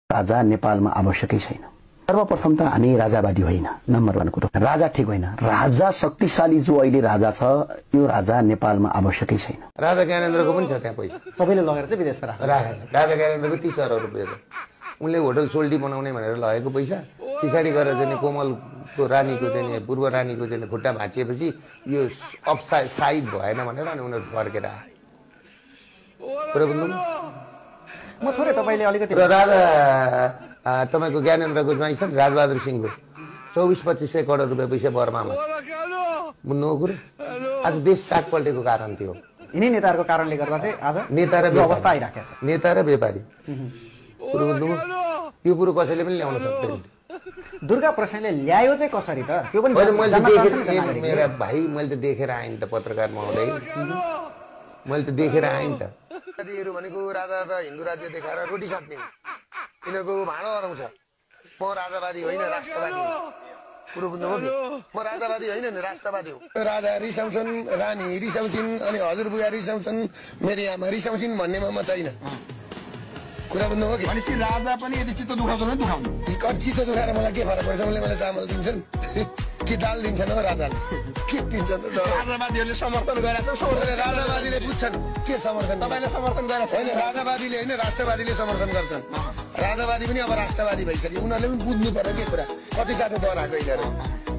राजा नेपालमा आवश्यकै छैन। सर्वप्रथम त हामी राजावादी होइन, नम्बर 1 कुरो। राजा ठीक होइन, राजा शक्तिशाली जो अहिले राजा छ यो राजा नेपालमा आवश्यकै छैन। राजा ज्ञानेन्द्रको पनि छ त्यहाँ पैसा, सबैले लगेर चाहिँ विदेशमा राखे। राजा ज्ञानेन्द्रको 30 अरब रुपियाँ उनले होटल सोल्टी बनाउने भनेर लगेको पैसा पछाडि गएर चाहिँ कोमलको रानीको चाहिँ पूर्व रानीको चाहिँ खुट्टा भाँचिएपछि यो अफसाइड भएन भनेर अनि उनीहरू फर्केर आए। कुरा बुझ्नु? म थोरै तपाईले अलिकति र राजा तपाईको ज्ञानेन्द्रको ज्वाइँ छ राजबहादुर सिंहको 24-25 करोड रुपियाँ पैसा बर्मामा। बुझ्नु हो कुरो? आज देश काट पल्टेको कारण थियो। यिनै नेताहरूको कारणले गर्दा चाहिँ आज नेता र अवस्था आइराखेको छ। नेता र व्यापारी कुरो बुझ्नु? यो कुरो कसैले पनि ल्याउन सक्दैन। दुर्गा प्रसादले ल्यायो चाहिँ कसरी त? त्यो पनि मेरा भाइ मैले त देखेर आएँ नि त पत्रकार महोदय, मैले त देखेर आएँ नि त। भनेको राजा र हिन्दू राज्य देखाएर रोटी सक्ने यिनीहरूको भाँडो हराउँछ। म राजावादी होइन राष्ट्रवादी हो। कुरो बुझ्नु हो कि? म राजावादी होइन नि राष्ट्रवादी हो। राजा रिसाउँछन्, रानी रिसाउँछिन्, अनि हजुरबुवा रिसाउँछन्, मेरी आमा रिसाउँछिन् भन्नेमा म छैन। कुरा बुझ्नु हो कि? भनेपछि राजा पनि यदि चित्त दुखाउँछ भने दुखाउनु। चित्त दुखाएर मलाई के फरक पर्छ? उसले मलाई चामल दिन्छन् कि दाल दिन्छन् हो राजाले? के दिन्छन्? राजावादीहरूले समर्थन गरिरहेछ। राजावादीले बुझ्छन् के समर्थन? तपाईँले समर्थन गरिरहेछ होइन, राजावादीले होइन राष्ट्रवादीले समर्थन गर्छन्। राजावादी पनि अब राष्ट्रवादी भइसक्यो। उनीहरूले पनि बुझ्नु पर्यो के कुरा। कति साह्रो डराएको यिनीहरू।